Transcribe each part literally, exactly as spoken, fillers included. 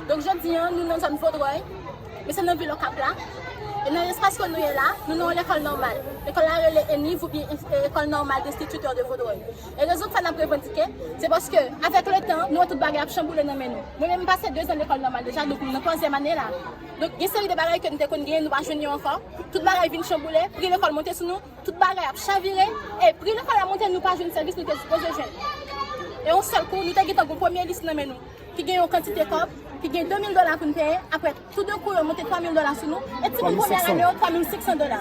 Donk, jodi a, nou nan zòn Vodrèy, men se nan vil Okap la. E nan espas ke nou ye la, nou nan yon lekòl nòmal. Lekòl la rele ENIV oubyen, e, École Normale d'Instituteurs de Vaudreuil. E rezon k fè n ap revandike, se paske, avèk letan, nou wè tout bagay ap chanboule nan men nou. Mwen menm, m pase dezan lekòl nòmal deja, donk m nan twazyèm ane la. Donk, gen seri de bagay ke nou te konn genyen, nou pa jwenn yo ankò. Tout bagay vin chanboule, pri lekòl monte sou nou, tout bagay ap chavire, e pri lekòl la monte, nou pa jwenn sèvis nou te sipoze jwenn. E yon sèl kou, nou te gentan gon premye lis nan men nou, ki gen yon kantite kòb, ki gen de mil dola pou n peye, apre, toudenkou, yo monte twa mil dola sou nou, e timoun premyè ane yo, twa mil senk san dola.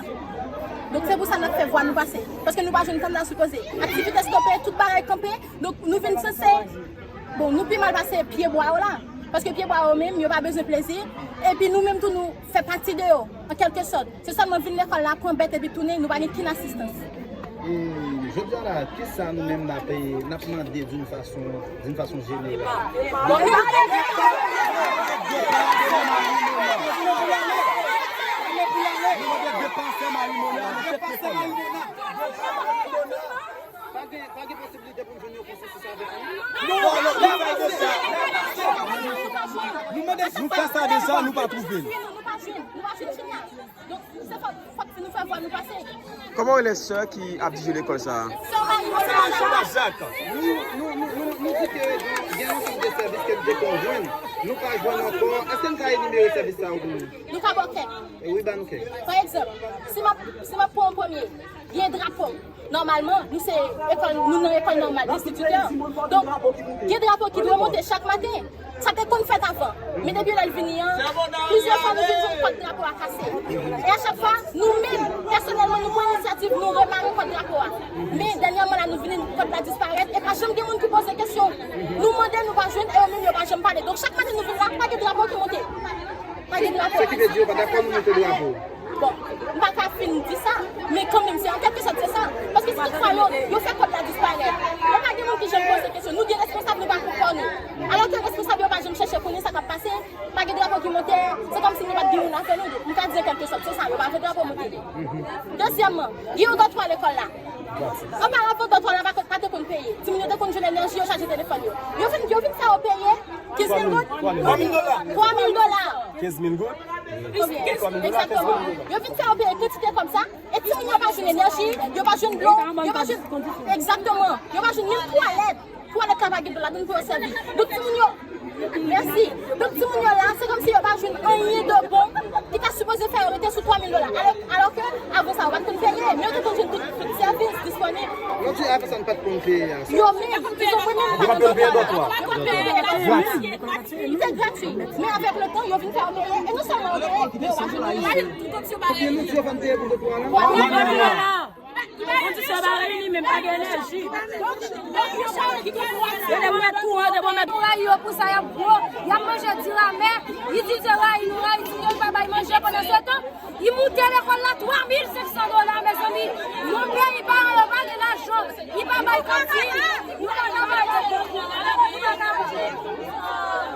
Donk, se pou sa n ap fè vwa nou pase, paske nou pa jwenn kòm n ta sipoze. Aktivite stope, tout bagay kanpe, donk, nou vin sanse, bon, nou pi mal pase pyebwa yo la, paske pyebwa yo menm, yo pa bezwen plezi, epi nou menm tou, nou fè pati de yo, an kèlke sòt. Se sèlman vin lekòl la, pran bèt epi tounen, nou pa gen kenn asistans. E jodi a la, kisa nou menm n ap, n ap mande d'une façon, d'une façon générale? Bon, nou mande de pansè marimona nan tèt lekòl la. Pa gen, pa gen posiblite pou n jwenn yon konsansis avèk li? Non, nou fè sa deja, nou pa twouve l. Nou pa jwenn, nou pa jwenn. Donk, se fòk, fòk nou fè vwa nou pase. Kòman w rele sè ki ap dirije lekòl sa a? Sè Marie Monard. Nou, nou, nou, nou, nou di ke gen yon seri de sèvis ke nou te konn jwenn, nou pa jwenn ankò. Èske n ka enimere sèvis sa yo pou nou? Nou ka ba w kèk. E wi, ba n kèk. Pa egzanp, si m ap, si m ap pran yon premye, gen drapo. Nòmalman, nou se ekòl, nou nan ekòl nòmal enstititè. Donk, gen drapo ki dwe monte chak maten. Sa te konn fèt avan. Men depi lè l vini an, plizyè fwa nou vin jwenn kòd drapo a kase. E a chak fwa, nou menm, pèsonèlman, nou pran inisyativ, nou remare kòd drapo a. Men, dènyèman la, nou vini, kòd la disparèt, e pa janm gen moun ki poze kesyon. Nou mande, nou pa jwenn, e yo menm, yo pa janm pale. Donk, chak maten nou vin la, pa gen drapo ki monte. Pa gen drapo. Sa ki vle di yo pa dakò nou monte drapo. Bon, m pa ka fin di sa, men kanmenm, se an kèlke sòt se sa. Paske si toutfwa yo, yo fè kòd la disparèt, e pa gen moun ki janm poze kesyon. Nou gen responsab, nou pa konn kò nou. Alò ke responsab yo pa janm chèche konnen sa k ap pase, pa gen drapo ki monte, se kòmsi nou pa t gen moun avè nou. M ka di an kèlke sòt se sa, yo pa vle drapo monte. Dezyèmman, gen yon dòtwa lekòl la. Oparavan, dòtwa la pa, pa te konn peye. Timoun yo te konn jwenn enèji, yo chaje telefòn yo. Yo vin, yo vin fè yo peye kenz mil goud. Twa mil dola. Twa mil dola. Kenz mil goud? Egzakteman. Yo vin fè yo peye kantite kòb sa, e timoun yo pa jwenn enèji, yo pa jwenn dlo, yo pa jwenn, egzakteman, yo pa jwenn menm twalèt. Twalèt la pa gen dlo ladann pou yo sèvi. Donk, timoun yo, mèsi. Donk, timoun yo la, se kòmsi yo pa jwenn anyen de bon Te sou twa mil dola. Alò, alò ke, avan sa, yo pa t konn peye. Men yo te konn jwenn tout, tout sèvis disponib. Yo di avan sa, n pa t konn peye a. Yo menm, ils ont vraiment pas besoin de payer. Yo pa t konn peye dòt twa. Li te gratui. Men avèk le tan, yo vin fè yo peye. E non sèlman yo peye, men yo pa jwenn anyen. Ebyen, nou di yo fè n peye pou dòt twa la. Kondisyon bare li menm pa gen enèji. Yo te pwomèt kouran, yo te pwomèt. Nou rayi yo pou sa, y ap gwo, y ap manje di ramè. Li di se rayi, nou rayi, di yo pa bay manje pandan se tan. Li moute lekòl la twa mil senk san dola, mezanmi. Yon peyi pa, yo pa gen lajan. Li pa bay kantin. Nou pa ka bay. Nou pa ka bay.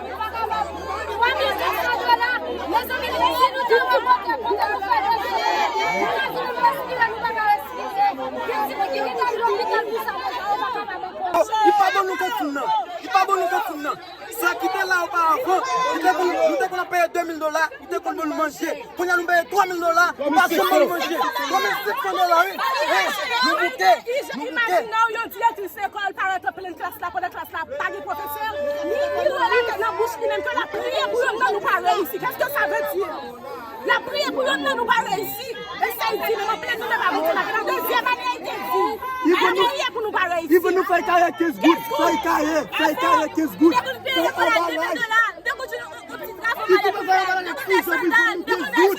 Nou pa ka bay. Twa mil senk san dola. Mezanmi, si nou te wè kote, kote nou fè dezole, nou ta di nou respire, nou pa ka respire. Gen timoun ki gentan lopital pou sa, mezanmi, yo pa kapab ankò. Li pa ban nou kantin nan. Li pa ban nou kantin nan. Sa ki te la oparavan, li te konn, nou te konn ap peye de mil dola, li te konn ban nou manje. Kounye a nou peye twa mil dola, nou pa janm ban nou manje. Twa mil senk san dola, wi. Wi, nou bouke, nou bouke. Imajine w, yon direktris lekòl parèt an plen klas la, pandan klas la pa gen pwofesè. Ni mil dola te nan bouch li menm ke l ap priye pou yonn nan nou pa reyisi. Qu'est-ce que ça veut dire? L ap priye pou yonn nan nou pa reyisi. E sa l di menm an plen jounen pa Bondye maten nan dezyèm ane a, li te di. L ap priye pou nou pa reyisi. Li pou nou fè kare kenz goud, fè kare, fè kare kenz goud. Fè anbalaj. Li te fè yon bagay nan prizon pou l fè nou kenz goud.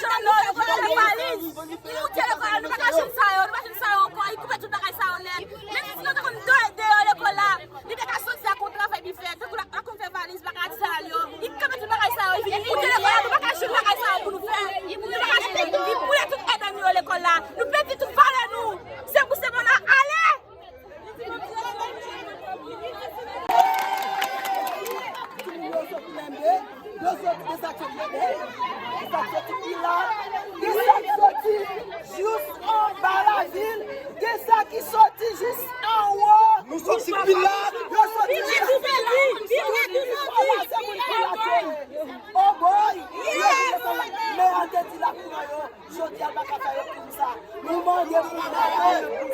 Li moute lekòl la, nou pa ka jwenn sa yo, nou pa jwenn sa yo ankò, li koupe tout bagay sa yo nèt. Menm si nou te konn deyò lekòl la, li te ka soti ak yon travay li fè. Tankou l ap konn fè valiz, bagay sa yo, li kanpe tout bagay sa yo, li vin moute lekòl la, nou pa ka jwenn bagay sa yo pou nou fè. Nou pa ka jwenn, li boule tout èd an nou yo lekòl la. Nou pèdi tout valè nou. Se pou se moun nan ale. Yo soti Lende, yo soti de sa k soti Lende, de sa k soti Pilat, de sa k soti jous anba lavil, de sa ki soti jis anwo. Nou soti Pilat, yo soti jis Pilat. Yo di se moun Pilat yo ye. Oh boy! Yo di se moun, men an te di la pou yo. Jodi a, l pa ka fè yo kounsa. Nou mande pou nou mete.